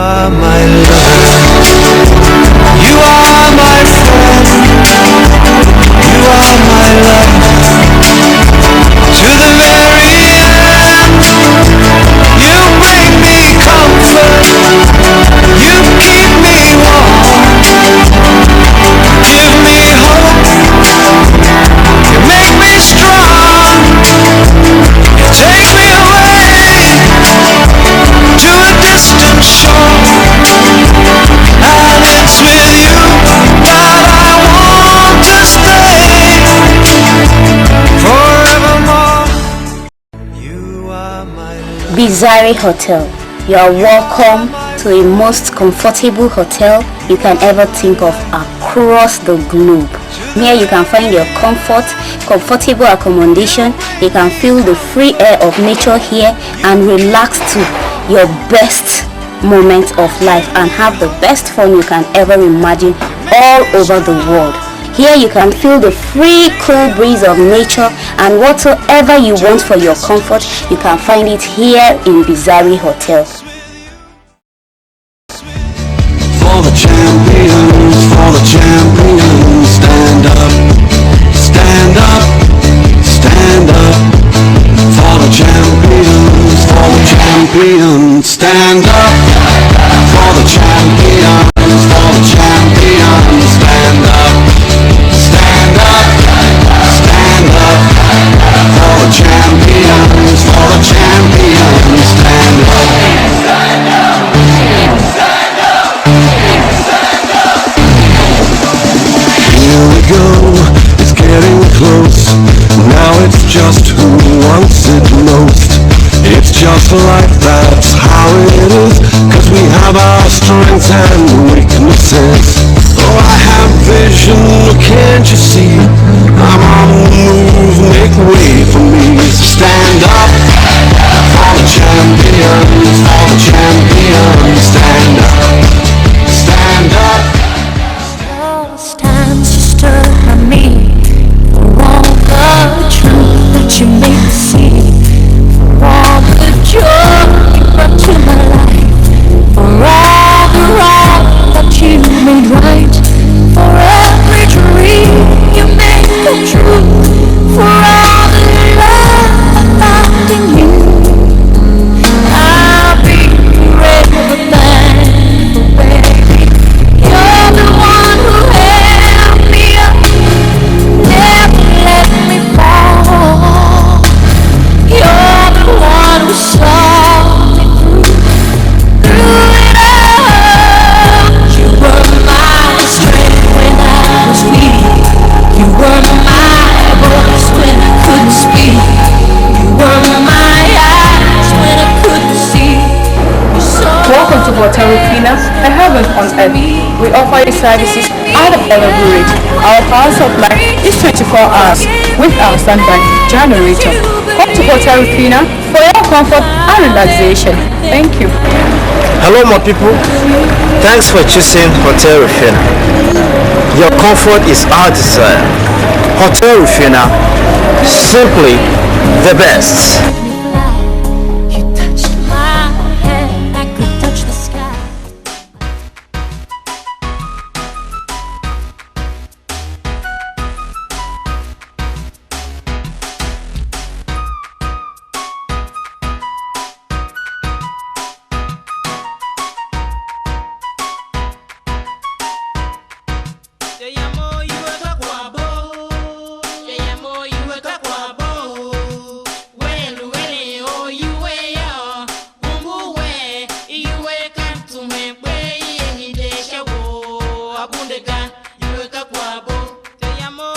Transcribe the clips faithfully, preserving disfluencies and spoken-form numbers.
are my lover. You are my friend. You are my love. To the very end, you bring me comfort. You keep me warm. Give me hope. You make me strong. You take me away to a distant shore. And it's with you that I want to stay forevermore. You are my love. Bizari Hotel. You are welcome to the most comfortable hotel you can ever think of across the globe. Here you can find your comfort, comfortable accommodation. You can feel the free air of nature here and relax to your best moment of life and have the best fun you can ever imagine all over the world. Here you can feel the free cool breeze of nature and whatsoever you want for your comfort, you can find it here in Bizari Hotel. For the champions, for the champions, stand up, stand up, stand up. For the champions, for the champions, stand up. For the champions, for the champions, stand up, stand up, stand up. For the champions, for the champions, stand up. Here we go, it's getting close. Now it's just who wants it most. It's just life, that's how it is. 'Cause we have our strengths and weaknesses. Oh, I have vision, can't you see? I'm on the move, make way for me. So stand up for the champions, for the champions. Stand up, stand up. All those times you stood by me, for all the truth that you made me see, for all the joy you brought to my life, for all the wrong that you made right, for every dream you made come true, for all the love I found in you. I'll be forever thankful, baby. You're the one who held me up, never let me fall. You're the one who saw me through, through it all. You were my strength when I was weak. You were my voice when I couldn't speak. You were my eyes when I couldn't see. Welcome to Hotel Rufina, a heaven on earth. We offer you services at affordable rate. Our power supply is twenty-four hours with our standby generator. Come to Hotel Rufina for your comfort and relaxation. Thank you. Hello, my people. Thanks for choosing Hotel Rufina. Your comfort is our desire. Hotel Rufina, simply the best. You touched my hand, I could touch the sky. Iweka kwa bo, te yamo.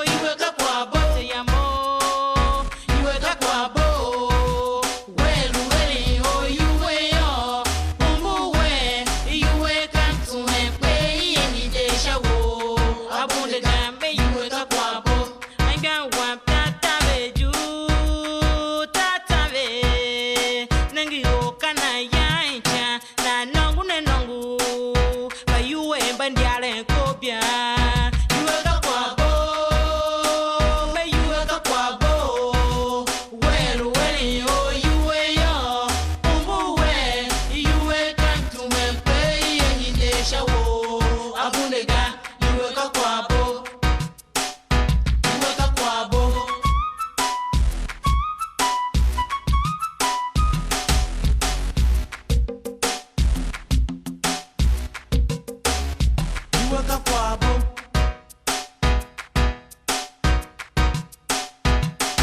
Iweka kwa bo, te yamo. Iweka kwa bo, we lu eren oyuwe yô, umbur we, iweka mtsumen kpe i enge je sha wou, abunde ga me iweka kwa bo. Anmgbian wam, tata ve juu, tata ve, nenge ior ka nan yan ican, nan nôngo ne nôngo, mba iwuhe mba ndiaren kobyan. Iweka kwa bo, me iweka kwa bo, we lu eren ior iwuhe yô, umbur we, iweka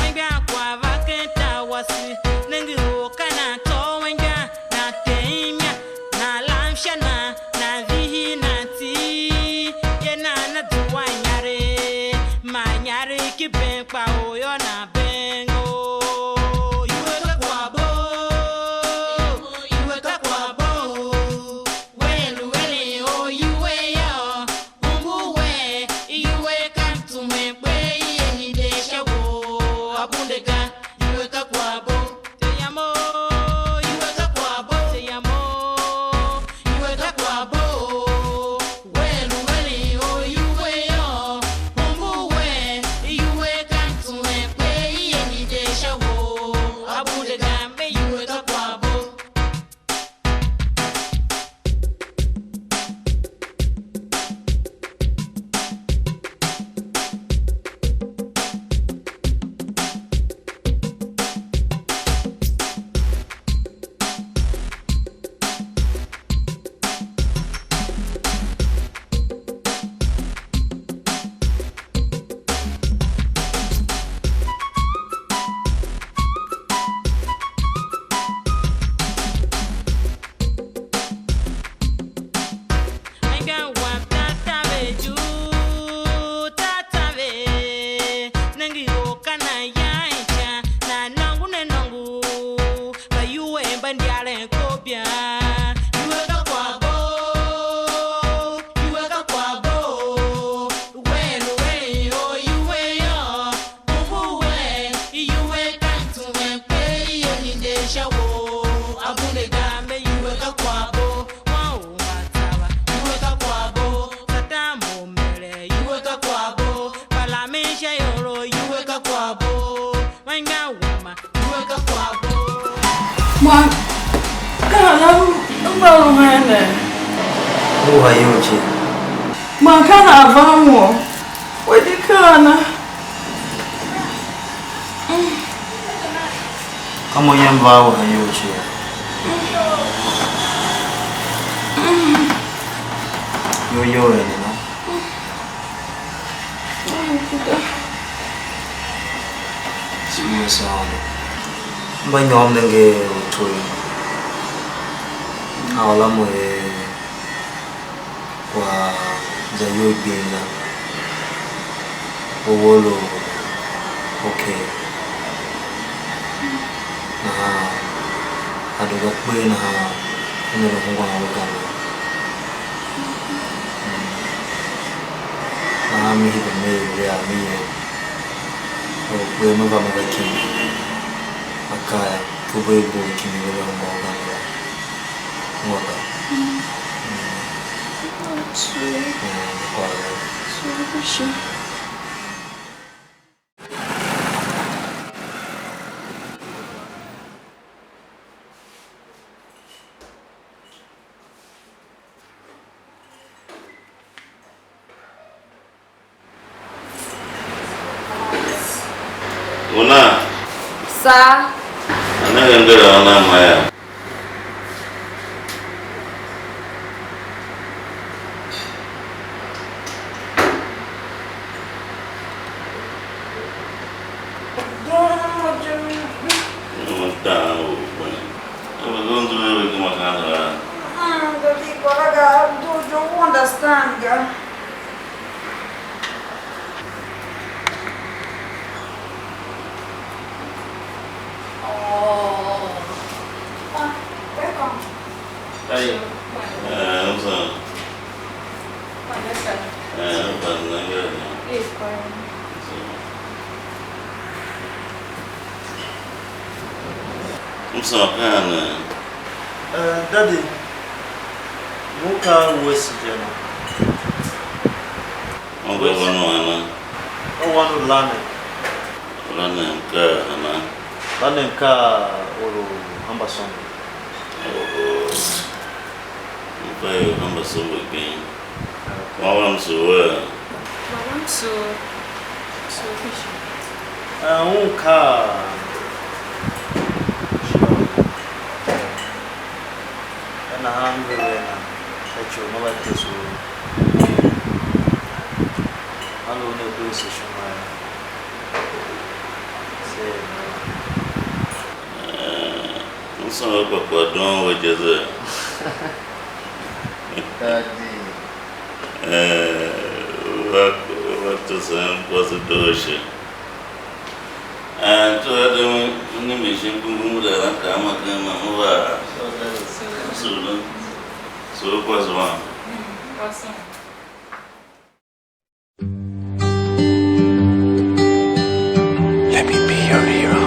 Anmgbian kwagh va ken tar wase, nenge u ka nan tôô anmgbian, nan tem imya, nan lam sha nan, nan vihi nan tii, ye nan na zua inyaregh, man inyaregh ki ben kpa or yô, nan ben o. Iwe ka kwaghbo, iwe ka kwaghbo, we lu eren or iwe yô. Umbur wer, iwuhe ka mtsumen kpe i ye hide sha woo, abunde ga, iwe ka kwaghbo. Teyamo, iwe ka kwaghbo. Teyamo, iwe ka kwaghbo. Wer lu eren or iwuhe yô, umbur wer, iwuhe ka mtsumen kpe i ye hide sha woo, abunde ga, me iwe ka kwaghbo. Anmgbian wam, taatave juu, taatave, nenge ior ka nan yan ican, nan nôngo ne nôngo, mba iwuhe mba ndiaren kobyan. Iwe ka kwaghbo, iwe ka kwaghbo, wer lu eren or iwe yô. Umbur wer, iwuhe ka mtsumen kpe i ye hide sha woo, abunde ga, me iwe ka kwaghbo, wan u mbatava, iwe ka kwaghbo, Satan mo mere, iwe ka kwaghbo, Balaam sha ioro, iwe ka kwaghbo, anmgbian wama, iwe ka kwaghbo. Man, ka ana m va lu hen ne? U ha iyol je. Man ka nan van mo, we di kaa na? Ka mo yem va u ha iyol je. Iyol you er nena? Sugh wase Aôndo. M mba nyôr m nenge u twe, a ôr a mo er kwagh za iyol gbing la, we lu okay. Nahan a due ga kper nahan, una lu ungwan a lu ga ne. Mm. Nahan me hide me er vea me yem. Or kper me va me va kimi. Akaa ya, ku ve bo kimi ve va ungwa u ga ne la. Ungwa ga. Mm. Mm. Eh, me kwagh ga. Una. Sa. Ana hembe la una maya. Doo mo je. Mo dang u kwen. Ebe zo nzu ebe kuma kan ra. Ah, dadi kwara ga, do jo u understand ga. Oh. Ah, welcome. Hey. Eh, what's up? Eh, I'm fine, thank you. M sôr kaan ne. Eh, daddy, mo ka West je ne. Ongo wan u ana? Ka wan u Lanen. Lanen ka ana? Lanen ka or u hamba sôngo. Oho. M fa ior hamba sôngo igen. Wan wam sugh a? Wan wam sugh, sugh kpishi. Eh, un kaa, sha u, ka nahan m ve vea na, sha ci u me va tese u, Alo, ne kwe se shima. Se no. Eh, m sôn we kpa kpa don we je ze. Daddy. Eh, va, va to se kwase doshi. Eh, to ade ni mi shin bum bum da ran ka ma kan ma mo va. So, so, so, so, kwase wan. Let me be your hero.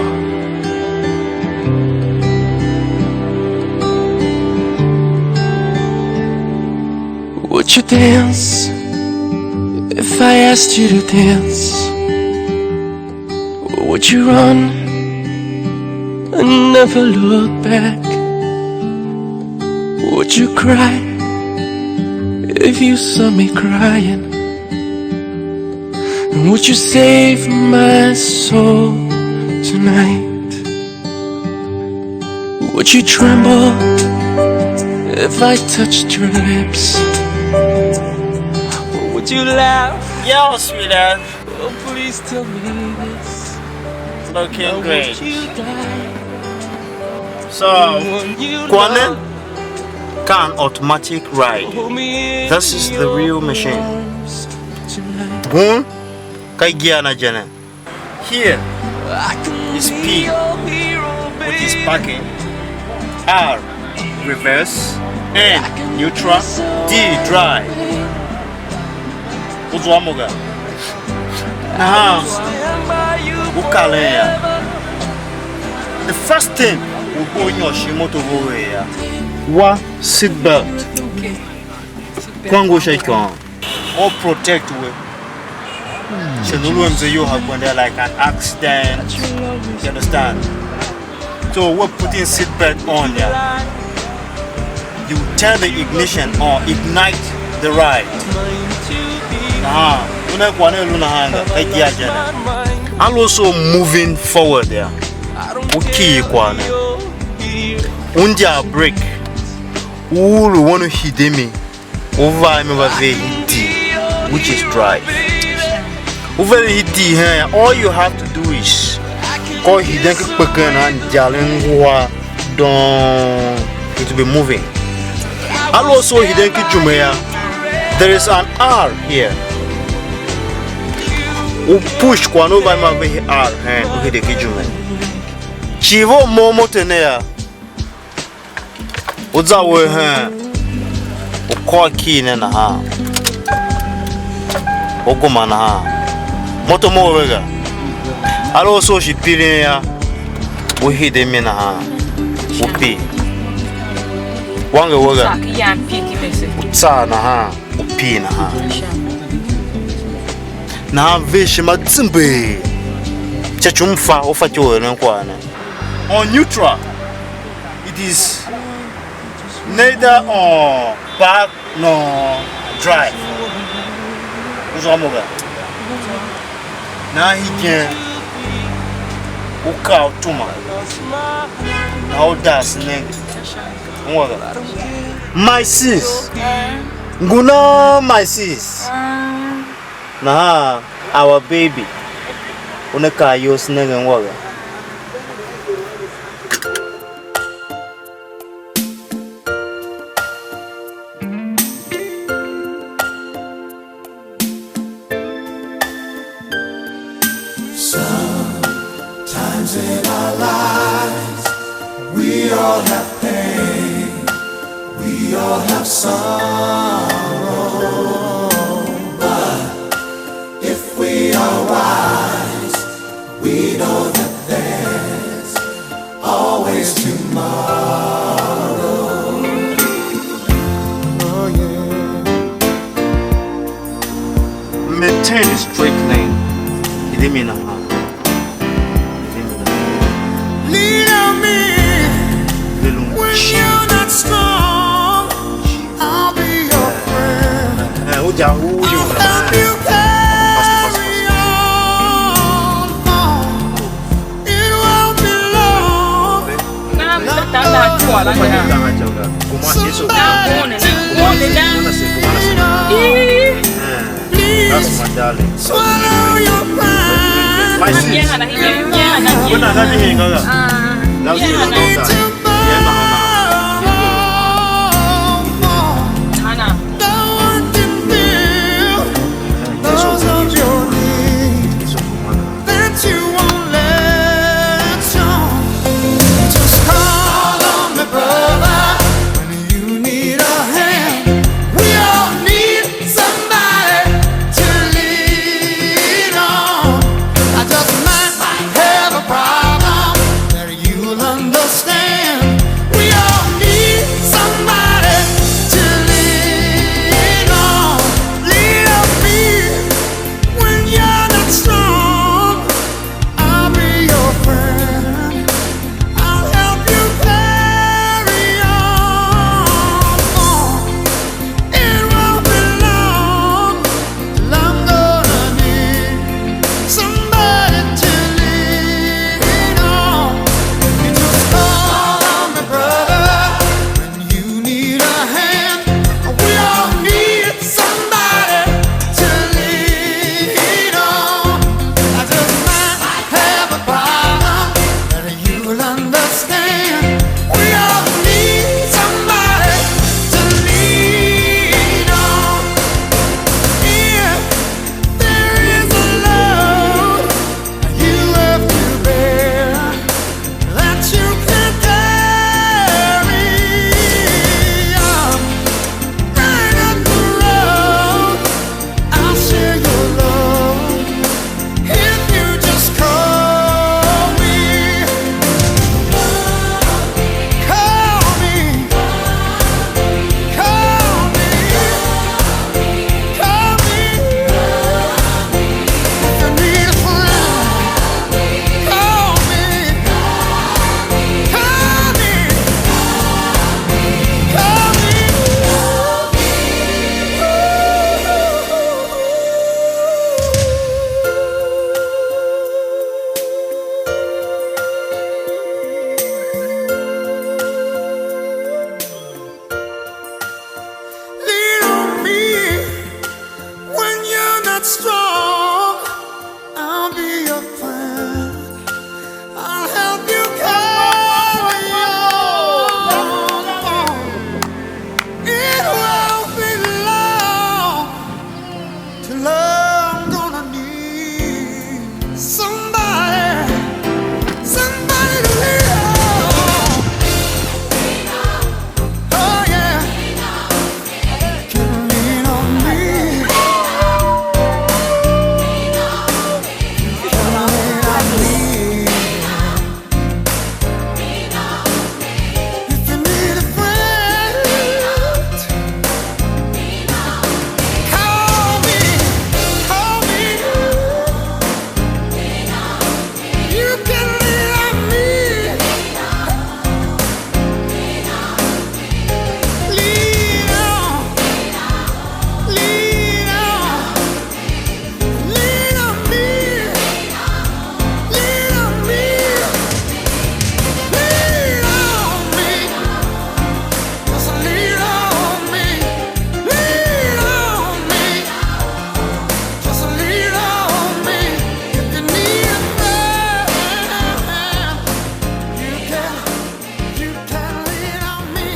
Would you dance if I asked you to dance? Would you run and never look back? Would you cry if you saw me crying? And would you save my soul tonight? Would you tremble if I touched your lips? Or would you laugh? Yo, sweetheart. Oh, please tell me this. Looking great. So, Kwane, ka an automatic ride. This is the real machine. Gun, ka igia na je ne. Here is P, which is parking. R, reverse. N, neutral. D, drive. U zua mo ga? Nahan u karen ya. The first thing u bo nyôr shi moto vough ya. Wa seat belt. Okay. Kwangu sha ikon. Or protect we. So no lu mze yo ha gwenda like an accident. You understand? So we're putting seat belt on here. You turn the ignition on, ignite the ride. Aha, una kwa ne lu na hanga, ka ikia je ne. And also moving forward there. U ki kwa ne. Unja brake. U lu wonu hidemi. U va a imo va ver hiti, which is drive. U ver hiti hen, all you have to do is call hidden ki kpeken and jalen ngua don, it will be moving. And also hidden ki jume ya, there is an R here. U push kwa no va imo va ver R hen, u hidden ki jume. Chivo mo mo tene ya. U za we hen, u kôr kii ne nahan, u gema nahan, moto mo ve ga, a lu u soo shi pirin ya, u hide mi nahan, u pir, wanger we ga, u tsaa nahan, u pir nahan. Nahan ver ishima zimber, sha ci u m fa, u fatyô u eren kwagh ne. On neutral, it is neither on park nor drive. U zua mo ga. Nahan hegen u kaa u tuma, nahan u das nenge. Ungwa ga. My sis. Nguna my sis. Nahan our baby. Una kaa iyol se nenge ungwa ga. Sometimes in our lives, we all have pain, we all have sorrow. But if we are wise, we know that there's always tomorrow. Oh, yeah. Maintain a straight lane. Hide mi nahan. Hide mi nahan. Lean on me when you're not strong. I'll be your friend. Eh, eh, uja huyu. I'll help you carry on. It won't be long. Somebody to lean on. Ii. That's my darling. Swallow your pride. My sis. Kuna hadi hinga ga. Love you, love you. Yeah, no, no. Don't want to feel those of your needs that you won't let show. Just call on me, brother, when you need a hand. We all need somebody to lean on. I just might have a problem that you'll understand. We all need somebody to lean on. Lean on me when you're not strong. I'll be your friend. I'll help you carry on. It won't be long till I'm gonna need somebody to lean on. You just call on me, brother, when you need a hand. We all need somebody to lean on. I just might have a problem that you'll understand. We all need somebody to lean on. If there is a load you have to bear that you can carry, right up the road, I'll share your load. If you just call me, call me, call me, call me. If you need a friend, call me, call me, call me. Lean on me when you're not strong. I'll be your friend. I'll help you carry on. It won't be long till I'm gonna need somebody, somebody to lean on. Oh yeah, can lean on me. Can lean on me. If you need a friend, call me, call me. You can lean on me. Lean on, lean on. Lean on me. Lean on me. Lean on me. Just lean on me. Lean on me. Just lean on me. If you need a friend, you can, you can lean on me.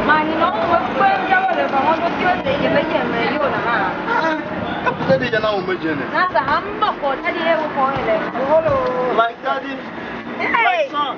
Man nyi nôngo we kpen inja we eren mbaôndo ki ve ze ityembe ityem er iyol nahan? Ah, kape daddy yô, na u me je ne. Nasa hanma kwagh u daddy er u kôr eren. Like daddy, hey, like son.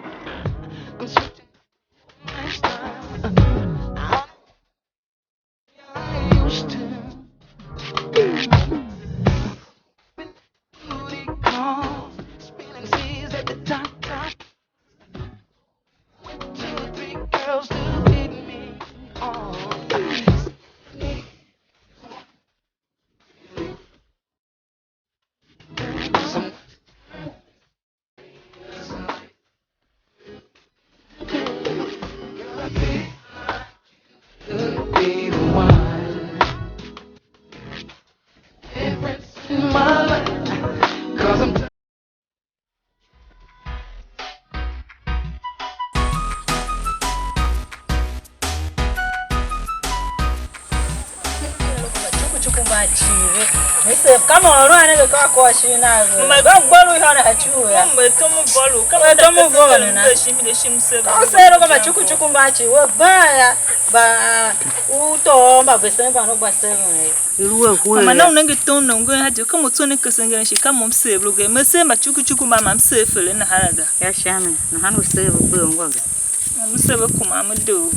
Cuku mba cii ve. Me se ka mo ôron a nenge ka kôr shin a ve. Mama, ve gbôr u ihô ne ha cuu ya. Mama, tom u vôr u. Ka ve tom u vôr ne na. Ve shi mi de shi mu se ve. Ka u se ro ka ma cuku cuku mba cii we ban ya. Ba u to mba vesen ban u gba seven ye. Lu a hwe. Mama, na u nenge tom na u ngen ha je. Ka mo tso ne kesen ngen shi ka mo m se ve lu ge. Me se mba cuku cuku mba ma m se fele na ha ga. Ya sha mi. Nahan u se ve gbe ungwa ga. Ma m se ve kuma me de u.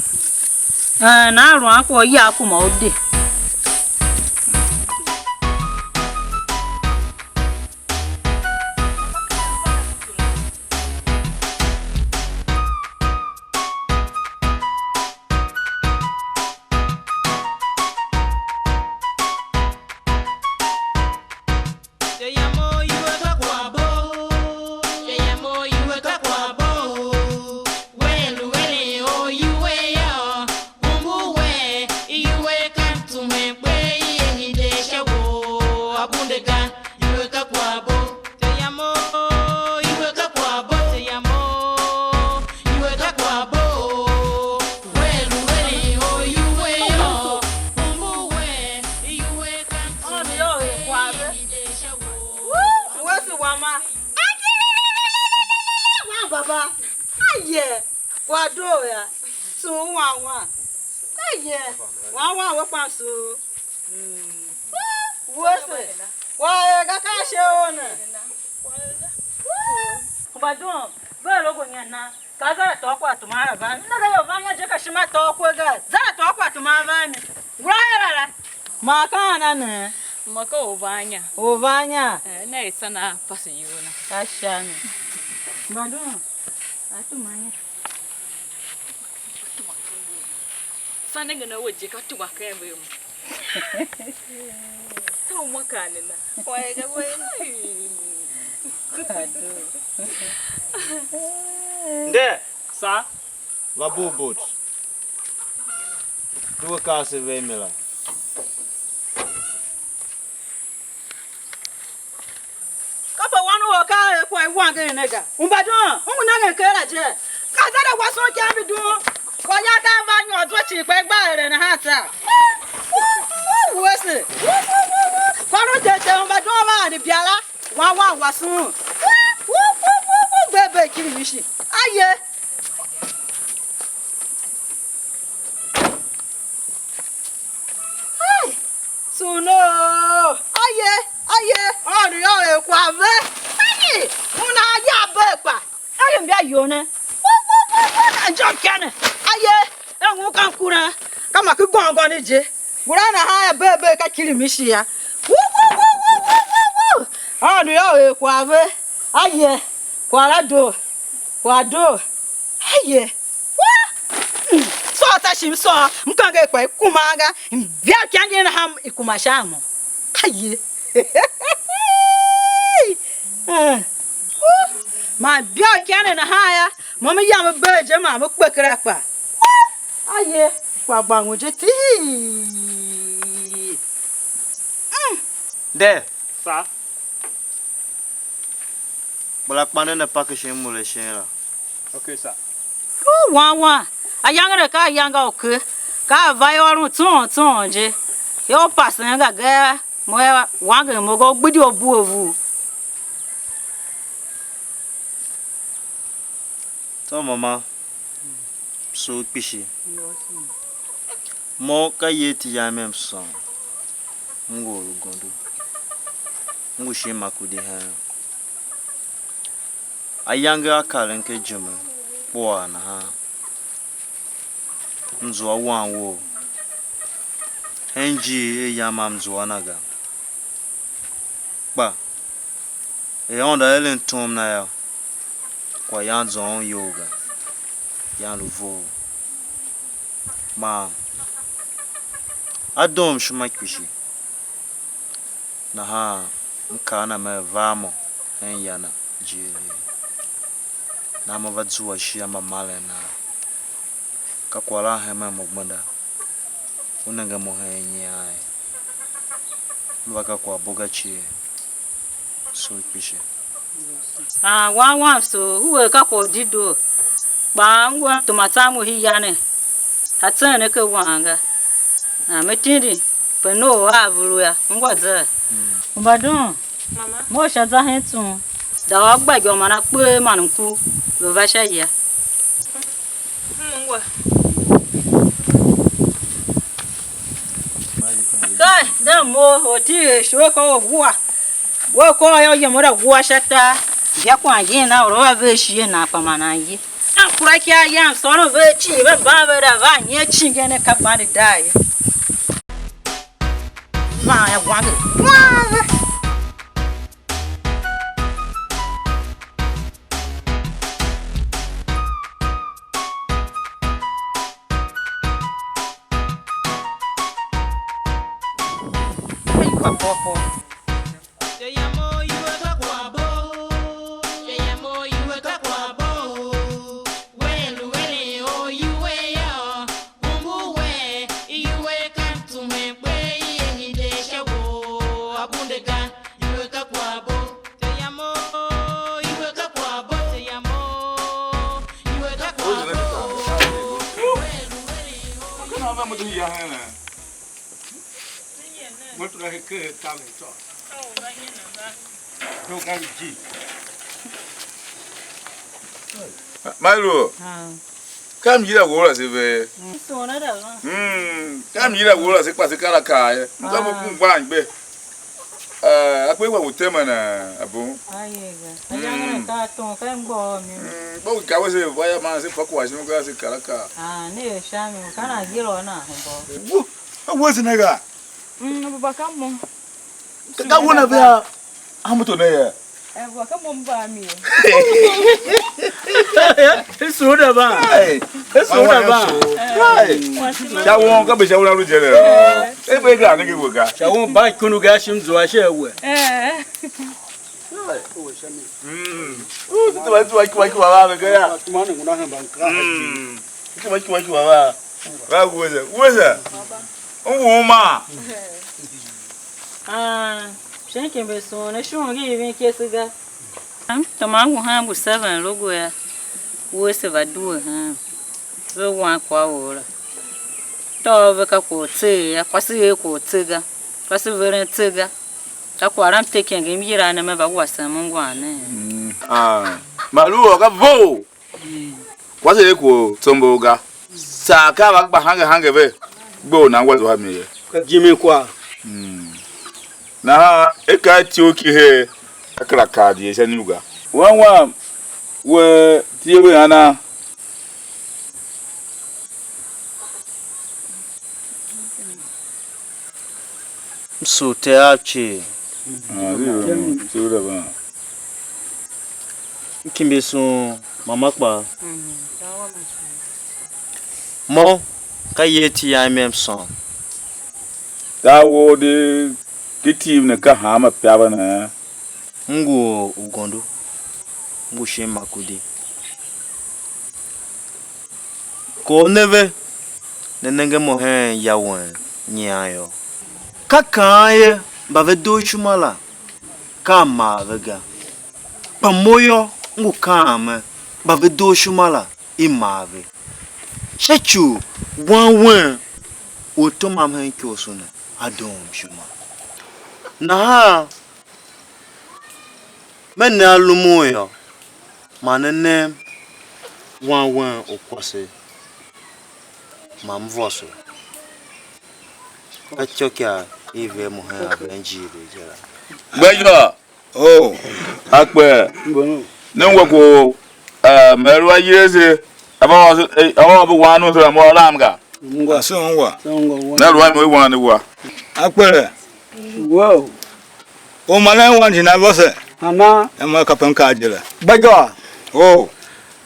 Eh, na a lu a kwagh ya kuma u de. Teyamo iwe ka kwaghbo, teyamo iwe ka kwaghbo, we lu eren o iwe yô, kumbu we iwe ka mtume kpe i ye hide sha wo abunde ga, iwe ka kwaghbo, teyamo, iwe ka kwaghbo, teyamo, iwe ka kwaghbo, we lu eren o iwe yô, kumbu we iwe ka mtume kpe i ye hide sha wo. Woo, wese wama. Wan baba. Aye. Wa doo ya. Su wan wan. Aye. Wan wan we kpan su. Woo, wese. Wa er ga ka ashe o ne. Mba doo, ve lo go nya na. Ka za la tôô kwagh tuma a van. Nenge ior van nya je ka shima tôô kwe ga. Za la tôô kwagh tuma a van ne. Ngula er a la. Ma ka ana ne? Ma ka u van nya. U van nya. Eh, na i sa na pase iyol na. Ka sha ne. Mba doo. A tuma nya. Sa nenge na we je ka tuma ken ve mo. Sa u ma ka ne na. Kwa ega we. Nde. Sa? Va bugh bot. Due ka ase ve ime la. Kape wan u a kaa er kwagh i wanger ne ga. U mba doo, u ngu nangen ker la je. Ka za da wason ikyam mbi doo. Kwagh ya ka va nyôr zwa cii kpa i gba eren nahan tsa. Wese. Kwagh u tete u mba doo va ande bia la. Wan wan wasun. Gbe be kirimishi. Aye. Ai, suno. Aye, aye. Ônov yô, er kwagh ve. Ai, una ya be kpa. Aye mbia yone. Wo, wo, wo, wo, na jam kene. Aye, e ngun kan kuran. Ka ma ki gôngôn je. Ngula nahan ya bee bee ka kirimishi ya. Wu, wu, wu, wu, wu, wu, wu. Aôndo yô, er kwagh ve. Aye, kwagh la doo. Kwagh doo. Aye. Wa! Mm. Sôr ta shi m sôr, m kange kpa i kuma ga. M bia ikange nahan i kuma sha a mo. Aye. Eh. Wu! Man bia ikange nahan ya, mo me yam bee je man me kpe kera kpa. Aye, kpa gbangu je tii. Mm. De. Sa? Kpela kpanden ne pake shin mure shin la. Okay, sir. Ku wan wan, ayange ne ka ayange a uke, ka a va yô ôron tsôôn tsôôn je. Yô, u pasen ga ga, mo yô, wanger mo ga, u gbidi u bue vur. Tsô mama, sugh kpishi. Mo ka Yeti yam er Msôn, m ngu or u gondo, m ngu shin Makurdi heen. Ayange a karen ken ijime kpuaa nahan, m zua wan wou. Hen ijiir i yam ma m zua na ga. Kpa er Aôndo a eren tom na yô, kwaghyan zôôn iyol ga, yan lu vough. Man a doom ishima kpishi, nahan m kaa a na mer, va a mo hen ya na jighilii. Nahan mo va zua ishigh a mbamaren nav. Ka kwagh la a hemen mo gbenda. U nenge mo hen nyian ye. M va ka kwaghbo ga cii. Sugh kpishi. Aa, wan wam soo, u er ka kwagh u dedoo, kpa m ngu a tuma tsam u hii ya ne, a tseen ne ken wan ga. Aa, me tindi, Kpe no a vulu ya, ungwa za. Mbadun, mo sha za hen tsun. Da ôr gbagyo man akpe man mku, ve va sha ya. Kai, de mo, oti er shighe ka u wua. We kôr yô, yem u da wua sha tar, ya kwagh yen a or u a ver shighe nan kpa ma nan ye. Nan kura ikyav yam, sôron ve cii, ve ban ve da va nyi a cingen ne ka gbande daa ye. Van ya wange, wange. Hey, papa, papa. Moto la he ke he taver tsô. Do ka li ji. Mailo. Ah. Kam yila wo la se ve. Sona da va. Mm, kam yila wo la se kpa se kara kaa ye. Mu ka mo kun gban gbe. Ah, akpe wa u tema na abon. Aye ga. Ayange na ka ton ka ngbo mi. Mm, bo ka we se va ya man se fa kwa shi mo ka se kara kaa. Ah, ne sha mi ka na giro na hombo. Wo, a wo se na ga. Mm, baba ka mo. Ka, ka wona vea a moto ne ye. Eh, baba ka mo mba mi ye. Isu da ba. Hey. Isu da ba. Hey. Sha won ka be sha won lu je le. E be ga ne ke wo ga. Sha won ba kunu ga shim zua she we. Eh. Mm. U tu tu tu ki wa ki wa ba ga ya. Tuma ne nguna hemba nkra. Mm. Tuma ki wa ki wa ba. Ba wo ze. Wo ze. U wo ma. Ah, shen kimbe sun, ne shon ngi ivin kese ga. Am, tuma ngu han ngu seven logo ya. Wo se va due han. Ve wan kwa wo la. Tôô ve ka kwagh u tser yô, kwase er kwagh u tse ga, kwase veren tse ga. Ka kwagh la m te ikenge, m yila a ne, me va wasen ungwan ne. Ah, Malu ka vough. Kwase er kwagh u tsombor ga. Saa ka va gba hange hange ve, gbe u nan wa zua mi ye. Ka jimin kwagh. Nahan e ka ityough ki her, a kera kaa die sha iniu ga. Wan wam, we tie ve ana? M sugh Ter av cii. Ah, di ve mo, se ve da van. M kimbi sughun mama kpaa. Mo, ka ier iti yam i mem sôn. Tar wou di ki tiv ne ka hanma pya ve ne? M ngu or u gondo, m ngu shin Makudi. Kor ne ve, ne nenge mo hen ya wen nyian yô. Ka kaan ye, mba ve doo ishima la, ka a maa ve ga. Kpa mo yô, m ngu kaan me, mba ve doo ishima la, i maa ve. Sha ci u wan wen u tom am hen ikyough ne, a doom ishima. Nahan me ne a lumun yô, man ne nem wan wen u kwase, man m vôso. Ka ityôkyaa i ver mo hen avenjiir je la. Gbe yô. Oh, akpe. Mbono. Ne ngwa ko, eh, me lu a Yesu, a va ôso, eh, a va ôso wan u sera mo lam ga. Ngwa. Se ungwa. Se ungwa wan. Na lu a mo i wan wa. Akpe. Wow. O ma len wan jina vose. Ana. E ma kapen ka je la. Gbagwa. Oh.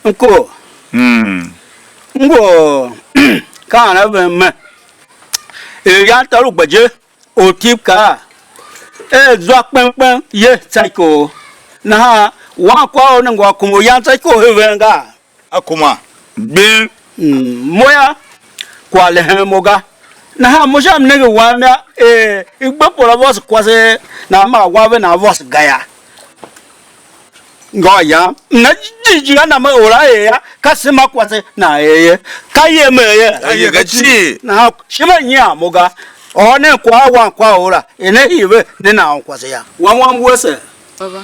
Nko. Hmm. Ngo. Ka ana ven me. E ya ta lu gbaje. Ortib kaa er: Zwa kpen kpen, ye tsô ikor. Nahan wan kwagh u ne ngu a kuma u yan tsô ikor heven gaa? A kuma. Gbing. Mm, mo yô, kwagh le hen mo ga. Nahan mo sha mnenge wam yô, er i gbe por a vôso kwase, nan ma a wa ve nan vôso ga yô. Ngô yam, na jighjigh a na me or a er yô, ka sema kwase nan er ye, ka ye me ye. Ka ye ga cii. Nahan shi me nyian mo ga. Ôr nen kwagh a wankwagh la, er ne hii ve, ne na ôr kwase yô. Wan wam wese, Baba.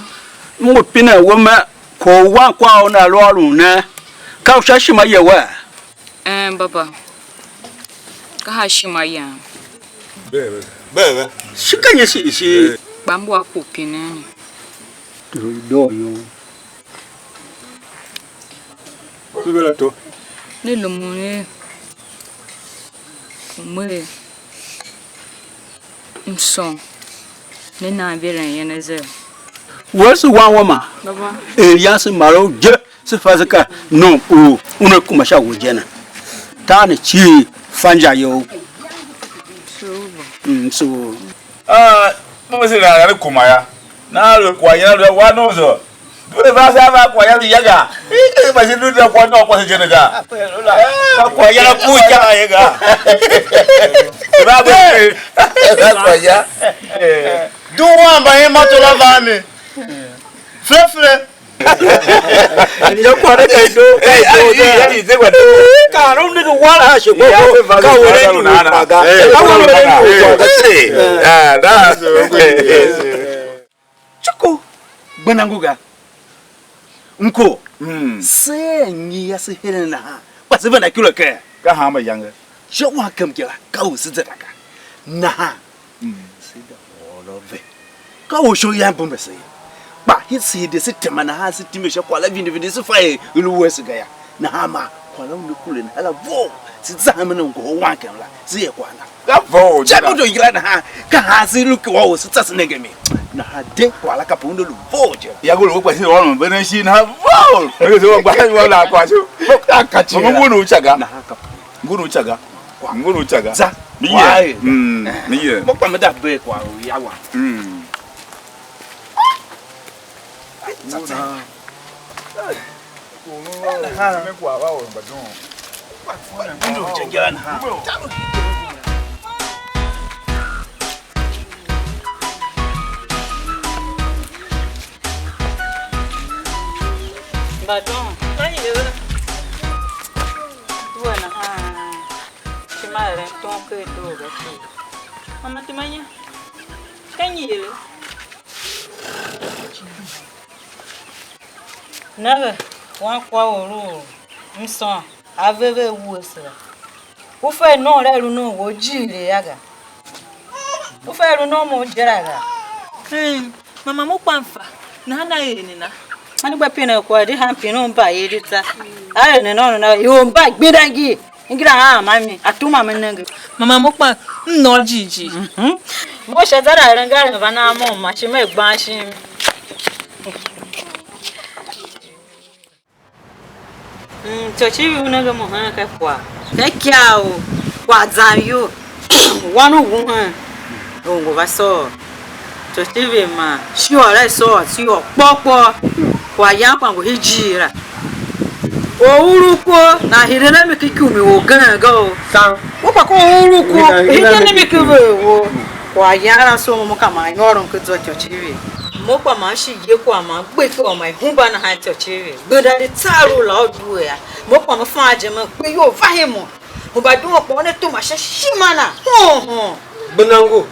M ngu pinen we mer, kwagh u wankwagh ne a lu ôron ne, ka u sha ishima ye wee? Een, Baba, ka sha ishima yam. Bee ve. Shi ka nyi shi, shi? Kpa m ngu a ku pinen ne. Doo yum. Ku ve la to. Ne lumun er u mer mson, ne nan veren yen azee. Wea se wan wama? Baba. Er yase maro je, se fa se ka nom u una kuma sha we je ne. Tar ne cii fa inja you. So, Baba. Mm, so. Ah, mo se ra ra kuma ya. Na lo kwa ya lo wa no zo. Due va sa va kwa ya ya ga. Ike ba shi due kwa no kwa se je ne ga. Ka kwa ya na ku ja ye ga. Ba be. Ba kwa ya. Du wan ba yin moto la va mi. Fre fre. Ya kwa da kai do, kai do da. Ya ni ze kwa do. Ka ro ne do wala shi go go. Ka we ne ndu kwa ga. Ka we ne ndu kwa ga. Ah, da. Chuku, gbenda ngu ga. Nko, mm, se nyi ya se heren nahan, kpa se venda ikura ker. Ka hanma iyange. Sha wan kem kila, ka u se zenda ga. Nahan, mm, se da ôr ve. Ka u sho yan bumbe se ye. Kpa hii se de se tema nahan se time sha kwagh la vindi vindi se fa er i lu wese ga ya. Nahan ma kwagh la u ne kure nahan la vough, se za hemen u ngohol wankem la, se er kwagh la. Ka vough je la. Moto yila nahan, ka han se lu ki wa u se tsa se nenge mi. Nahan de kwagh la kape un de lu vough je. Ya golo kpa se ôron benen shi nahan vough. Ke se wa gba wa la kwa shu. Ka ka chi. Mo ngun u cha ga. Nahan kape. Ngun u cha ga. Ngun u cha ga. Za. Mi ye. Mm, mi ye. Mo kpa me da be kwagh u ya wa. Mm. Ai, tsa tsa. Mbadon, ka nyi ve due nahan? Ishima eren tom ken doo ga cii. Mama, tema nya, ka nyi ve? Nenge, wankwagh u lu mson, a ve ve wuese la. U fe nom la, lu nom wou jighilii a ga. U fe lu nom u je la ga. Hm, mama mo kpa m fa, nahan a er ne na? Ani gba pine kwagh di han pine u mba ye di ta. A er ne nom na, ior mba gbenda ngi. Ngira a ma mi, a tuma me nenge. Mama mo kpa m nôr jighjigh. Mhm. Mo sha zan a eren ga eren va nan mo ma shi me gban shim. Mm, Tyochivi u nenge mo hen ka kwagh. Ka ikyav u kwagh zan iyol. Wan u wuhen u ngu va sôr. Tyochivi man shighe la i sôr, shighe kpôr kpôr. Kwaghyan kpa ngu hijir la. Or u lu ko, nan hide a mi ki ikumi orgen ga o. San? U kpa ko u lu ko, hide a mi ki ve o. Kwaghyan la so mo ka man ôron ki zwa Tyochivi. Mo kpa man shi ye kwagh man gbe ki or man i hemba nahan Tyochivi. Gbenda di tsar u la u due a. Mo kpa mo fan je man kpe iyol va hen mo. Mo mba duen kpa una tuma sha ishima na. Hon hon. Gbenda ngu.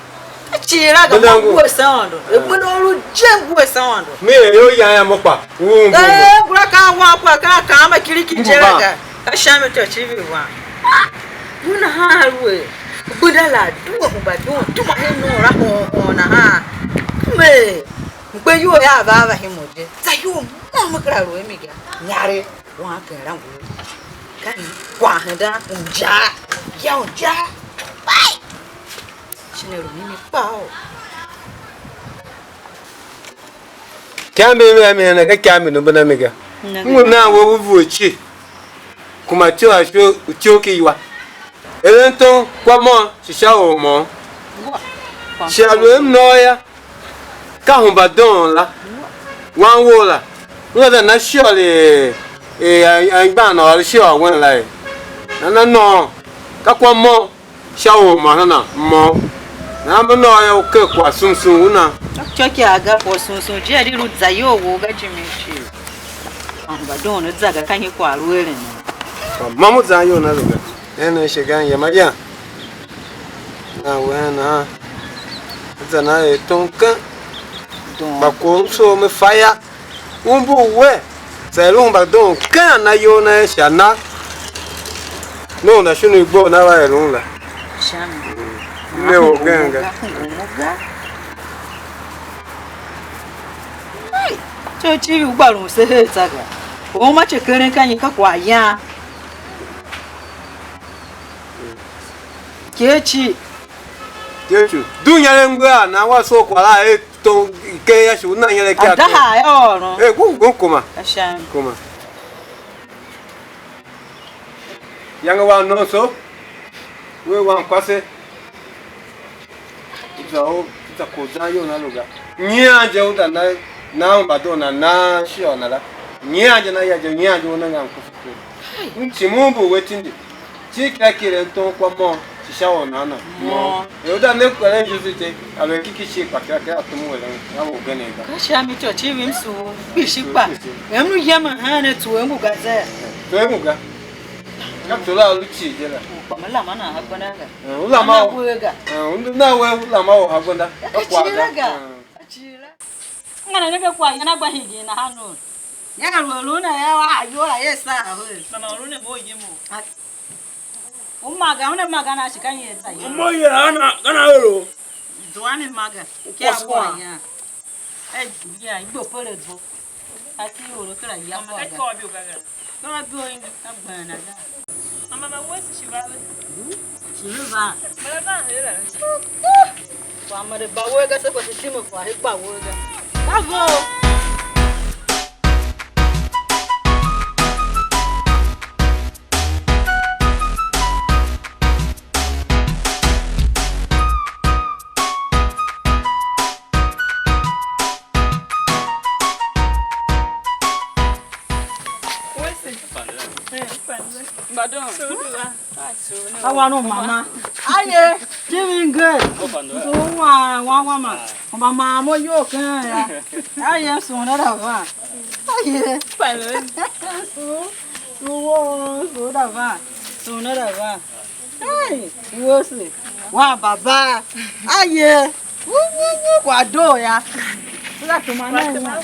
A cii la ga mo ngu ase Aôndo. E gbenda u lu je ngu ase Aôndo. Mi er yo yan ya mo kpa. U ngu. Eh, ngula ka wan kwa ka ka ma kiriki je la ga. Ka sha mi Tyochivi wan. Ah, u nahan a lu e. Gbenda la due mo mba duen tuma hen nom la hon hon nahan. Me. Mkpe iyol ya va va hen mo je. Za iyol mo me kera lu a mi ga. Nyare. Wan ken la ngu. Ka nyi? Kwagh hendan unja. Ya unja. Pai. Shin a lu mimi kpaa. Ikyambi i vea mi henen, ka ikyambi i numben a mi ga. M ngu nan we u vuhe cii, kuma ityough a ityough ki iwa. Eren tom kwa môm shi sha or môm. Shi a lu a m nôô yô, ka hemba doon la, wan wou la, una za na shiôr er, er anmgbian ôr shiôr wen la ye. Nana nôô, ka kwa môm. Sha u ma hana mo. Nahan me nôô yô, u ker kwagh sum sum u nan. Ityô ki a ga kwagh sum sum je, a di lu za iyol wou ga jime cii. Mba doon ne za ga, ka nyi kwagh lu eren ne? Kpa ma mu zan iyol na lu ga. Nen ne shi gan yem a yan. Na wen nahan, za na er tom ken. Kpa kwagh u m soo me fa yô, u mbu we, za er u hemba doo ken a na iyol na er sha na, ne u na shon u i gbo na va er un la. Sha mi. M ne orgen ga. Hey, cho chi u gba lun se her tsa ga. U ma che keren ka nyi ka kwagh yan. Ke chi. Yesu, du nyere mgbegha nan wa soo kwagh la er tom ken ya shi u nan nyere kya. Adaha ya ôron. Eh, ku ku kuma. Ashan. Kuma. Yange wa non so. We wan kwase. Za o, za ko zan yo na lo ga. Nyian je u da na, na un ba do na na shi o na la. Nyian je na ya je, nyian je u na ngan ku. Ntimun bu we tindi. Cii kera kieren tom kwa môm, shi sha or nan nan? Môm. Er u da ne keren Joseph je, a lu kiki cii kpa kera kera tom u eren, a u genen ga. Ka sha mi ityô cii vim sugh, kpishi kpa. Em lu yemen hen a tsuwe ngu ga zee. Tsuwe ngu ga. Ka tsuwe la lu cii je la. Kpa me lama nan ha gbenda ga. Eh, u lama u. We ga. Eh, u na we u lama u ha gbenda. Ka kwagh cii ga. Eh. Ka cii la. Ngana nenge kwagh yan a gba hingir nahan nor. Ya ka lu a lu ne ya a iyol a ye saa a ve. Mama, u lu ne mo yem u. U ma ga, una ma ga na shi ka nyi a tsa ye? Mo ye ana, kana ero. Zua mi ma ga. Ki a kwagh wa ya. Eh, ya, i gbo pere zo. A ti oro kera ya kwagh ga. Ka bi o ingi, ka gben a ga. Mama, ma wes shi va ve. Shi ve va. Ma la van hela. Kwagh ma de ba we ga, se kwase time kwagh he gba we ga. Ka vo. Mbadon. Awan u mama. Aye, TV nge. So wa wa wa ma. Mba ma mo yo ken ya. Aye, so na da va. Aye. So, so wo, so da va. So na da va. Hey, wo se. Wa baba. Aye. Wu, wu, wu, kwa doo ya. Sila tuma na ya.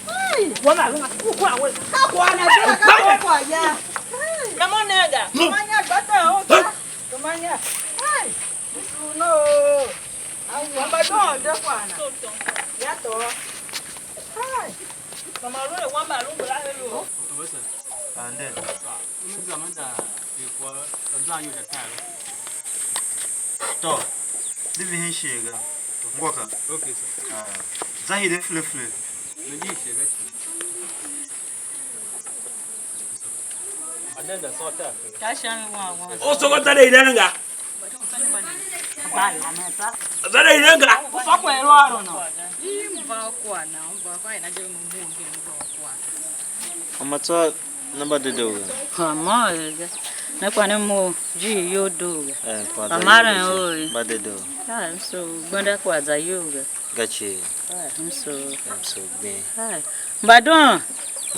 Ai. Wama, wama, ku kwa we. Ka kwa na, ka kwa kwa ya. Ai. Mama nega. Tuma nya gbata o ta. Tuma nya. Ai. Usu no. Au, wamba don de kwa na. Ya to. Ai. Mama lo wamba lo ngula helo. And then, to, di vihin shighe ga. Ngwa ka. Okay, sir. Ah, za hide fele fele. Ka sha mi wan wan. O so ko ta de irenga. Ba la me ta. Ta de irenga. Ku fa kwa ero aro no. Ii, mva kwa na, mva kwa ina je mu mu ngi mva kwa. Mama tsô ne mba dedoo ga? Ha, mo ere ga. Ne kwa ne mo ji yo doo ga. Eh, kwa za maren o ye. Mba dedoo. Ah, m so gbenda kwa za yo ga. Ga cii. Ah, m so. M so gbing. Ah, mba don.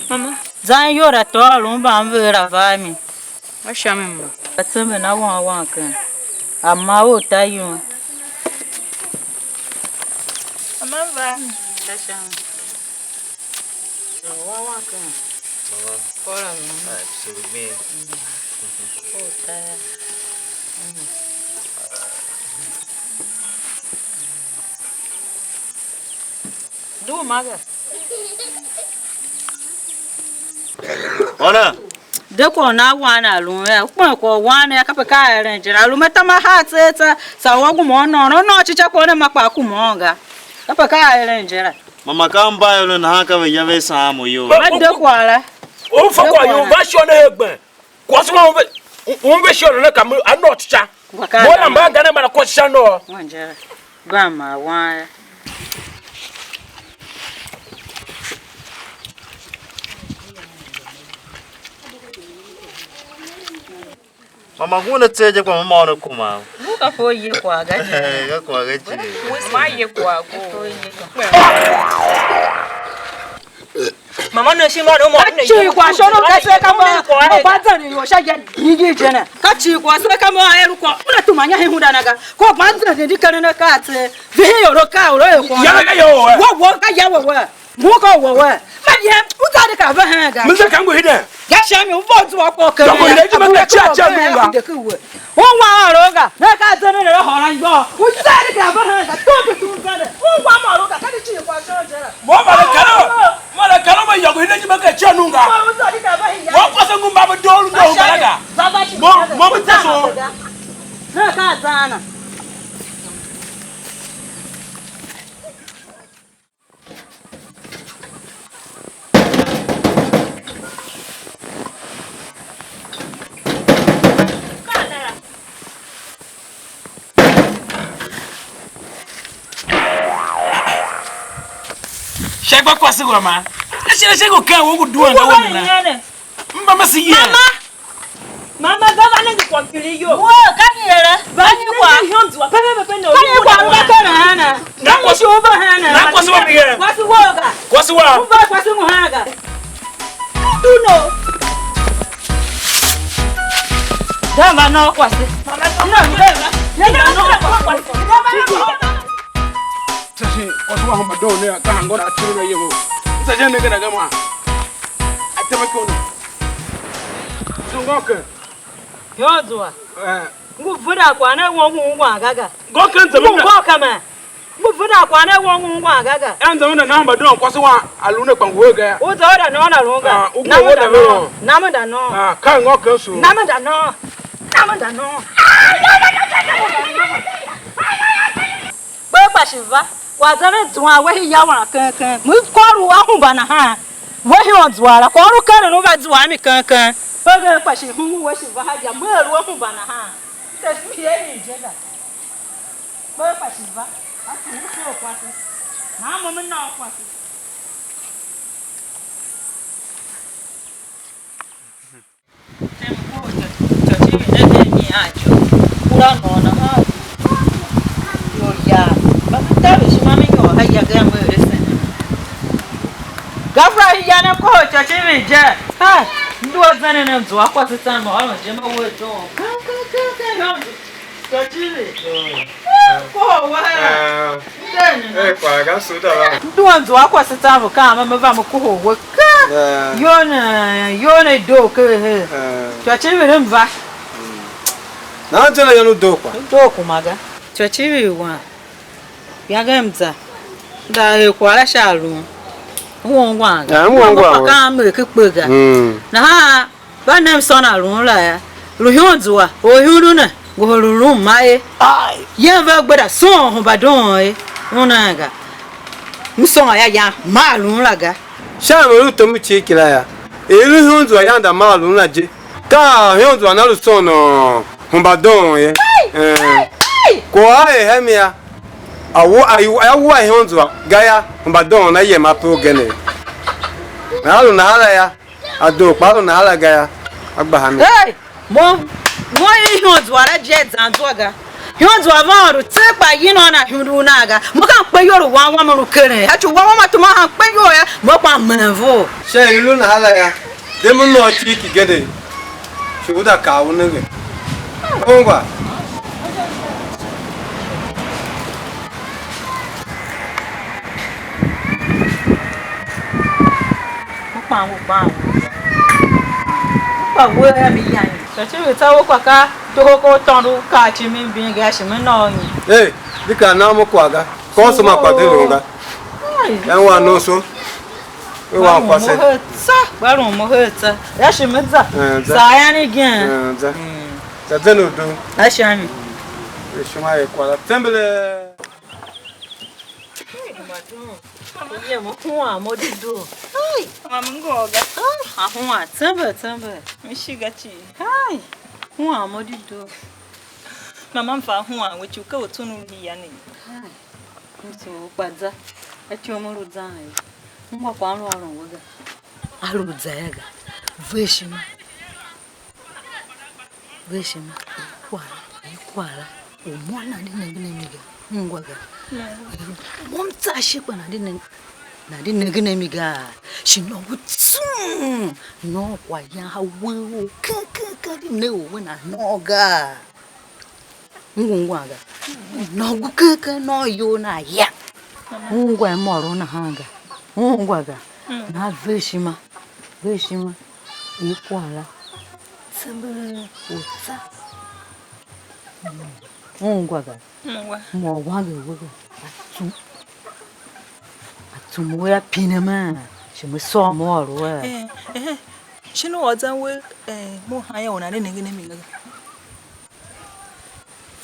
Mama. Zan iyol a tôô lu mba m ver a va a mi. A sha mi mo. A tsembe na wan wan ken. A ma u ta yum. Mama va. Ka sha mi. Wawa ka. Mama. Kora mama. Ah, so me. Kota. Du maga. Ona. De kwagh u nan wan a lun yô, u kpen kwagh u wan ne yô, kape ka a eren je la. A lu me tam a haa tseegh tsa, sa u a guma u nôôn, u nôô cica kwagh ne ma kpaa kuma ôn ga. Kape ka a eren je la. Mama ka mba yô ne nahan ka ve ya ve saan mo iyol. Ma de kwagh la. U fa kwagh you, va shon ne hegben. Kwase ma un ve, un ve shon ne ka me a nôô cica. Mo la mba ga ne mba na kwase sha nôô. Wan je la. Gba ma wan yô. Mama ngun ne tseegh je kpa mama una kuma. Ngu ka fo ye kwagh ga je. Eh, ga kwagh ga je. Ma ye kwagh ko. Fo ye kwagh. Mama ne shi mba ne mo ne. Ka cii kwagh shon u ka se ka mo, mo gba zan ior sha je, nyi ngi je ne. Ka cii kwagh se ka mo a er u kwagh. Una tuma nya he hunda na ga. Ko gba zan de di karen a ka tse. Vihi ior ka u lo e kwagh. Ya ga yo we. Wo wo ka ya we we. Ngu ka we we. Ma ye, u za di ka ve hen ga. Mi za ka ngu hide. Ya sha mi u vo zua ko ke. Ko ne ji ma ka cha cha nunga. U wa ôron ga, ne ka zende ne hôron anmgbian. U zende ka ve hen ga, tum tum tum zende. U wa ma ôron ga, ka di cii kwagh shon je la. Mo ma le kar, mo le kar mo yôngo hide nyi ma ka cha nunga. Mo u zende ka ve hen ga. Mo kwase ngu mba mo doo lu ndo u baraga. Mo, mo mo taso. Ne ka zana. Sha gba kwase wa ma. Ashira sha go kan wo gu duan ga wa na. Mba ma si ye. Mama. Mama, va va nenge kwagh kpiligh iyol. Wo, ka nyi ere? Va nyi kwagh? Ihyon zua, pe, pe, pe, pe, no. Ka nyi kwagh u va keren hana? Ka nyi shi u va hana? Na kwase wa mi ye. Kwase wo ga. Kwase wa. U va kwase mu hana ga. Do no. Da va no kwase. Mama, no, no, no, no, no, kwase. Sashin, kwase wa hamba don ne, ka hango na tiri na yego. Sashin ne kana gama. Atema kono. Songo ke. Ihyon zua. Eh. Ngu venda kwagh ne won ngu ungwan gaga. Ngô ken zeme. Ngu na. Ngô kama. Ngu venda kwagh ne won ngu ungwan gaga. En zeme na nan mba don kwase wan a lu ne kpa ngu he ga. U za oda no na lu ga. Ah, u go oda no. Nam da no. Ah, ka ngô ken su. Nam da no. Nam da no. Kpe kpa shi va. Kwagh za ve zuan we hia wan keng keng. Mu kôr u a hemba nahan. We hia zua la, kwagh u keren u va zua a mi keng keng. Kpe ve kpa shi hum we shi va ha ya, me lu a hemba nahan. Te fi ye ni je ga. Kpe kpa shi va. A ku u so kwase. Na mo me na kwase. Tem kohol ityô civir ne ken mi a ityô. Kura nôô nahan. Ior yar. Mba me taver ishima me nyôr ha ya gayô, me eren senen. Gafura hia ne kohol ityô civir je. Ha, m due zenden ne m zua kwase tsan mo ôron je me wer doon. Ka, ka, ka, ka, yô. Ityô civir. Mm. Ah, kohol wa ha. Ah. Nden. Eh, kwagh ga suda la. M due m zua kwase tsan mo ka me, me va me kohol we. Ka. Ah. Yô ne, yô ne doo ke he. Ah. Ityô civir m va. Mm. Nahan zende yô, u doo kwa? U doo kuma ga. Ityô civir wan. Iyange m za. M za er kwagh la sha a lun. M won ngwan ga. Ah, m won ngwan. Ka m er ke kpe ga. Mm. Nahan va nem sôn a lun la yô. Lu ihundu zua, or ihundu ne, ngohol lu lun ma ye. Ai. Yen ve gbeda sôn hemba doon ye. Una ga. M sôn a ya yan, ma a lun la ga. Sha mi lu tom cii kila yô, i lu ihundu zua yanda maa lun la je. Ka ihundu zua na lu sono hemba doon ye. Hey! Eh. Hey! Hey! Kwagh a er hen mi yô, a wu-, a wu-, a wua ihundu zua ga yô, hemba doon na yem ape ugen. Na lu nahan la yô, a doo kpa a lu nahan la ga yô, a gba ha mi. Hey! Mo, mo i ihundu zua la je zan zua ga. Ihundu zua va ôr u tse kpa yin ôr na ihundu u nan ga. Mo ka m kpe iyol u wan wam u lu keren. A ci u wan wam a tuma han kpe iyol yô, mo kpa m meren vough. Sha i lu nahan la yô, de mo nôô cii ki gende, shi u da kaa u nenge. Ungwa. U kpan u kpan u. U kpa uwegh a mi yange. Sha ci ve tsa u kpa ka toho ko u tôndo u kar cimi mbin ga shi me nôô nyi? Hey, di kar nan mo kwagh ga. Kôso ma kwagh de lu ga. Ai. Yan wan no so. We wan kwase. Mo he tsa, gba lu mo he tsa. Ya shi me za. Eh, za. Saa yan igen. Eh, za. Mm. Za zen u doo. A sha mi. Ishima e kwala tembele. Hey, madam. Ye mo huan mo di do. Hey, mama ngô ga. Ah, a huan tembe tembe. Mi shi ga ci. Hey, huan mo di do. Mama m fa huan we ci u ka u tsun u hia ne. Hey. M tso u kpa za. A ci u mo lu zan ye. M wa kwan lu ôron we ga. A lu za ya ga. Ve ishima. Ve ishima, i kwagh la, i kwagh la, u mo nana di nengen a mi ga, m ungwa ga. Mo m tsa ashe kpa nana di nengen. Nan di nengen a mi gaa? Shi nôngo tsung, nôô kwaghyan ha uwegh u ken ken ken, di ne u we nan nôô gaa? Ungwa ga. Nôngo ken ken, nôô iyol na ya. Ungwa môron nahan ga. Ungwa ga. Nan ver ishima. Ver ishima. I kwagh la. Tsembelee u tsa. Ungwa ga. Ungwa. Mo wange we ga. Atsum. Atsum we a pine man. Shi me sôr mo ôr we. Eh, eh. Shin u ôr zan we, eh, mo han ya u nan ne nengen a mi ga.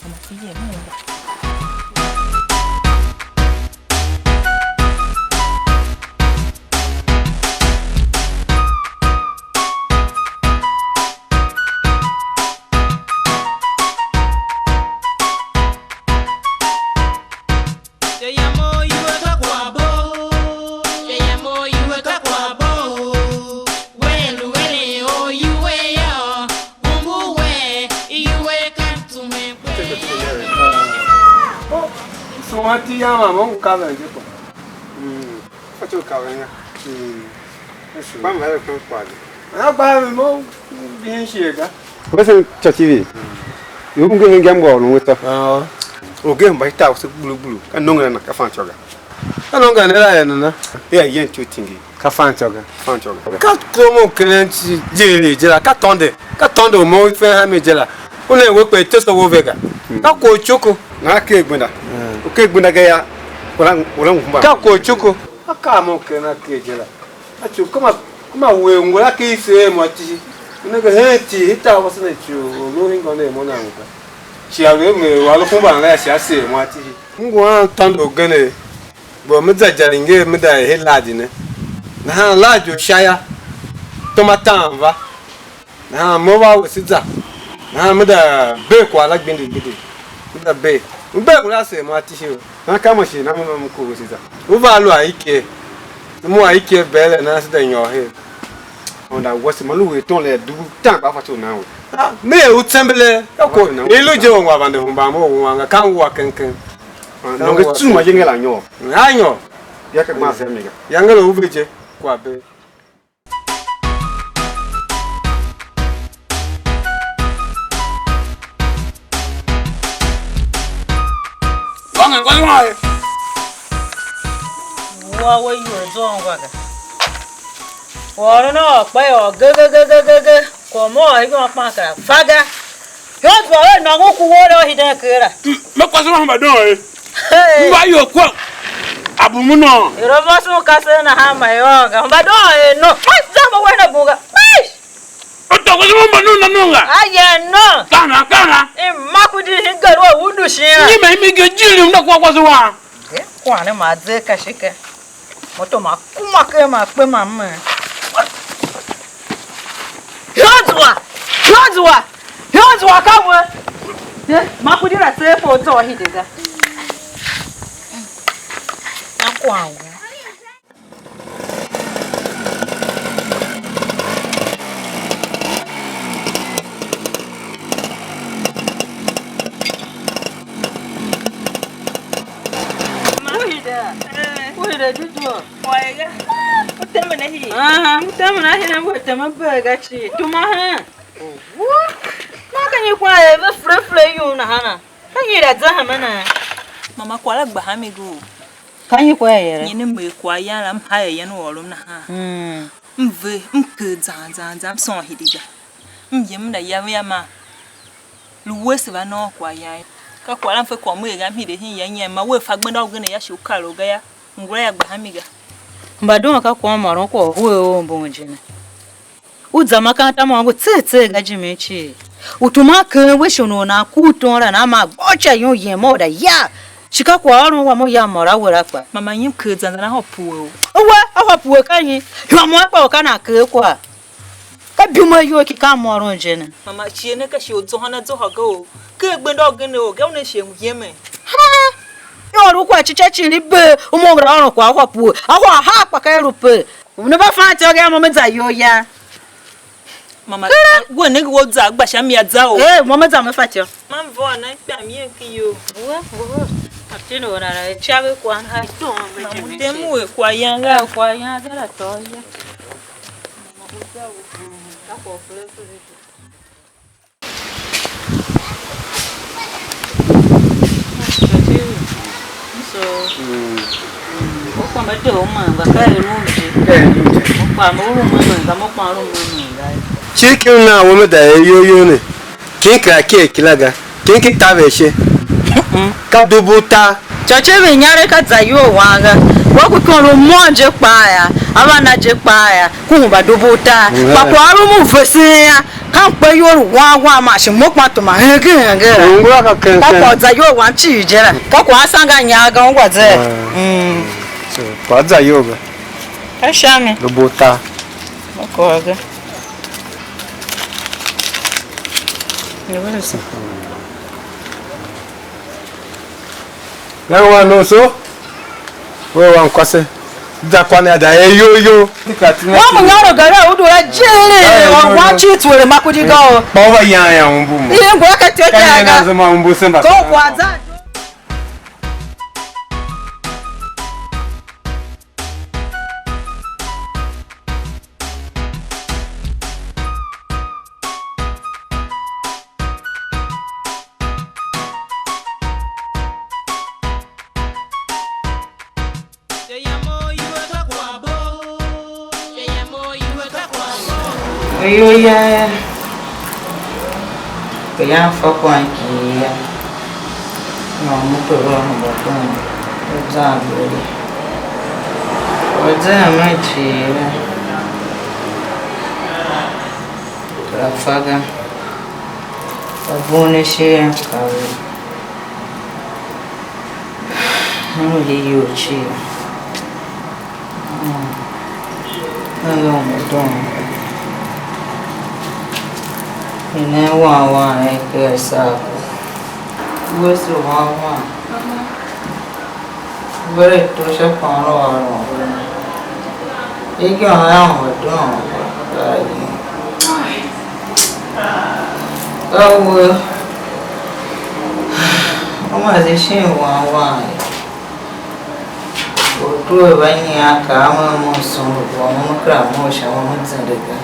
Ama ti ye mo ungwa. Suma ti ya ma mo ngu kaven je kpa. Mm. Fa cho kaven ya. Mm. Ba ma ya kan kwa. Ya ba mi mo bin shi ga. Wesen cha T V. Yo nge hen gam go no weta. Ah. O ge mba ita se gbulu gbulu. Ka nonga na ka fan choga. Ka nonga ne la ya na. Ya yen cho tingi. Ka fan choga. Fan choga. Ka komo kenen ti jere je la, ka tonde. Ka tonde u mo fe ha mi je la. Una we kpe teso wo vega. Ka ko chuku. Na ke gbenda. O ke gbenda ga ya. Wala wala ngumba. Ka ko chuku. Ka ka mo kenen ke je la. A chu kuma kuma we ngula ki se mo ti. Una ga he ti hita wasa na chu. Lo hingo ne mo na ngula. Shi a lu me wa lu kumba na ya shi a se mo ti. Ngu an tonde u gene. Bo me za jari nger me da er her Ladi ne. Nahan Ladi u sha yô, tom a tan va. Nahan mo va wese za. Nahan me da bee kwagh la gbindi gbindi. Me da bee. Me bee ngula a seer mo a tishigh. Nahan ka mo shi na mo me ku wese za. U va lu a iker. Mo a iker bee le nahan se da nyôr her. Onda wese mo lu er ton le dughu tan kpa fatyô u nan we. Ah, me er u tsembele. Ka ko. I lu je u ngwa vande hemban mo u wan ga kan wua keng keng. Nonge tsung ma je ngela nyôr. A nyôr. Ya ka gban se mi ga. Ya ngela u ve je kwa be. Wange ngwa ngwa e. Wua we ior zwa ungwa ga. Ôron a ôr kpa yôô ge ge ge ge ge ge. Kwagh mo ôr igyon kpan kera fa ga. Yô, zwa er nôngo ku woo la u hiden kera. Me kwase wam mba doo e. Hey. M va ior kwagh a bumu nôô. Ero vôson kasev nahan ma yôô ga. Mba doo er no. Ai, za mo wehna bunga. Ai! U tôkose mo mba nongo na nongo a? Aye no. Kana, kana. I ma ku di hingir u udu shin a? Nyima i mi ge jiri u na kwagh kwase wam. Ge, kwagh ne ma ze ka shi ke. Moto ma kuma ke ma kpe ma me. Yozua! Yozua! Yozua ka we. Eh, ma ku di ra tse po to hide ga. Na kwagh we. Uhida. Eh. Uhida dudua. Waega. Utemen ahi. Aha, utemen ahi na we temen bee ga chi. Tuma hen. Ma ka nyi kwa eve fure fure yum nahana? Ka nyi ra za hemena? Mama, kwagh la gba ha mi go. Ka nyi kwagh yere? Nyi ne m er kwaghyan la, m ha er yan u ôron nahan. Mm. M ve, m ker zan zan zan, m sôn hide ga. M yem, m da ya ve a ma. Lu wese va nôôn kwaghyan. Ka kwagh la m fe kwagh m er ga, m hide hen ya nyian, ma wea fa gbenda ugen a ya shi u kar u ga yô, ngula ya gba ha mi ga. Mbadon ka kwagh m ôron kwagh u hue u mbun je ne. U za makaranta môm ngu tseegh tseegh ga jimin cii. U tuma keghen we shon u nan ku u tom la, nan maa gbôghôô ica yon yem a u da ya. Shi ka kwaghôron wam u yan môr a we la kpa. Mama, nyi m ker zan zan a hô pue u? Awe, a hô pue ka nyi? Yô, mo kpa u ka nan ker kwagh. Ka bima iyol ki ka môron je ne. Mama, cie ne ka shi u zôhôn a zôhô ga u. Ker gbenda ugen u ga una shi u yemen. Ha! Yô, lu kwagh cica cii li bee, u mo ngera ôron kwagh a hô pue. A hô a haa kpa ka i lu pe. U ne mba fan ityô ga mo me za iyol ya. Mama, we nenge wo za gba sha mi a za o. Eh, mo me za me fatyô. Ma m vôô nan ikpam yen ki iyol. Wo, wo. Tino na na cha ve kwan ha. Na mu dem we kwa yanga. Kwa yanga za la to ya. Cii ki una wo me da er iyol you ne, ki kera ker kila ga, ki ki taver ishe. Ka dubu tar. Tsô civir inyaregh ka za iyol wang ga. Wa ku ikon lu môm je kpaa ya, a va na je kpaa ya, ku hemba dubu tar. Kpa kwagh lu mu vesen ya, ka mkpe iyol u wan wan man shi mo kpa tuma henge henge la. Ungwa ka ken Ka ken. Kwagh za iyol wam cii je la. Ka kwagh a sange a nyar ga, ungwa ze. Mm. So, kwagh za iyol ga. Ka sha mi. Dubu tar. Mo kwagh ga. Ne vese. Nana wan ne u so, we wan kwase, za kwan a da er iyol you. Wa mu nyôr u garen u due jere, wa wan cii tsuere ma kudi ga o. Kpa u va yan yan u mbu mo. Ye ngwa ka tyo Ka ja ne ga. Na zama u mbu se mba. Ko kwa za. Ayol ya, pe yan fa kwagh ki ya. Nyôr moto ve a hemba ken u zan ve ye. Or zan me cii ve, kera fa ga. Ka bugh ne ishe ka ve. Una hide iyol cii. Mm. Una lu mo doo. Hinen wan wan er ker Saako. Uwese wan wan. Ve er ato sha kwagh u ôron ve ne. Igyon yam ve doo. Ka we. Uma se shin wan wan ye. Ortwer va nyian kaa a mer mo msôr u kwagh, mo me kera mough sha mo me zende ga.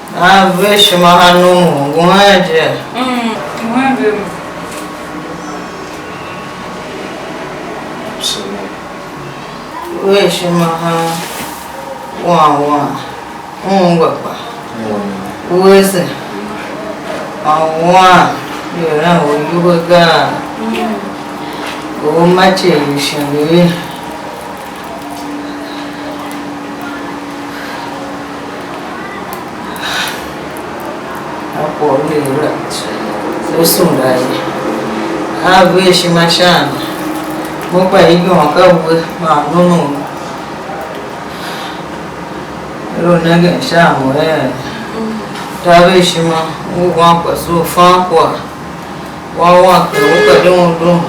Nahan ver ishima ha nom u ngu hen je? Mm, ngu hen ve mo. Ver ishima ha wan wan. Ungwa kpa uwese, ma wan, ieren u iwuhe gaa? U ma cii shin ye. A kwagh u lee la, u sunda ye. A ver ishima sha a na. Mo kpa igyon ka we man nongo. Lu nengen sha a mo er, taver ishima, u wan kwase u fan kwagh, wan wan ker u ka de un dum.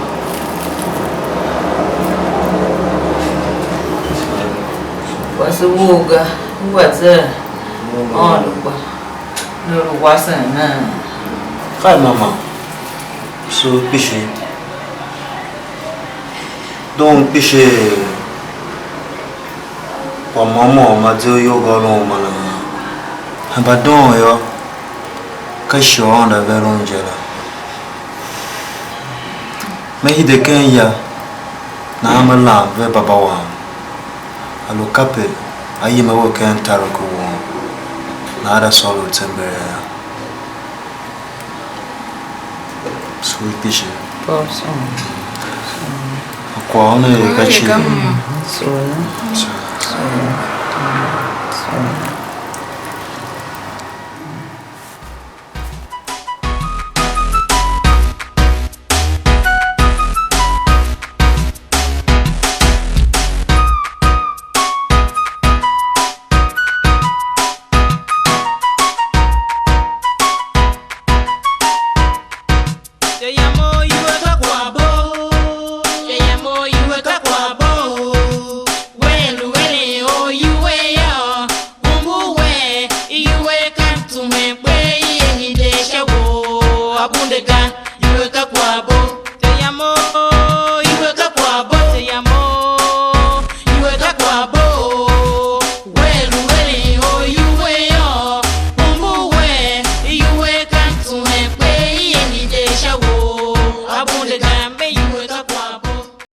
Kwase wou ga, u gba zee, Aôndo kpa, ne lu wasen nen. Ka imama, so kpishi, doo kpishi. Kwagh môm môm ma ze u iyol ga u lun uma nahan. Mba doon yô, ka shighe u Aôndo a ver un je la. Me hide ken ya, nahan me lam ve baba wam. A lu kape a yima we ken tarik u won, nahan a sôr u tsember a ya. Sugh kpishi. Paul, song. Kwagh u ne er ka cii. Sugh. Sugh. Sugh.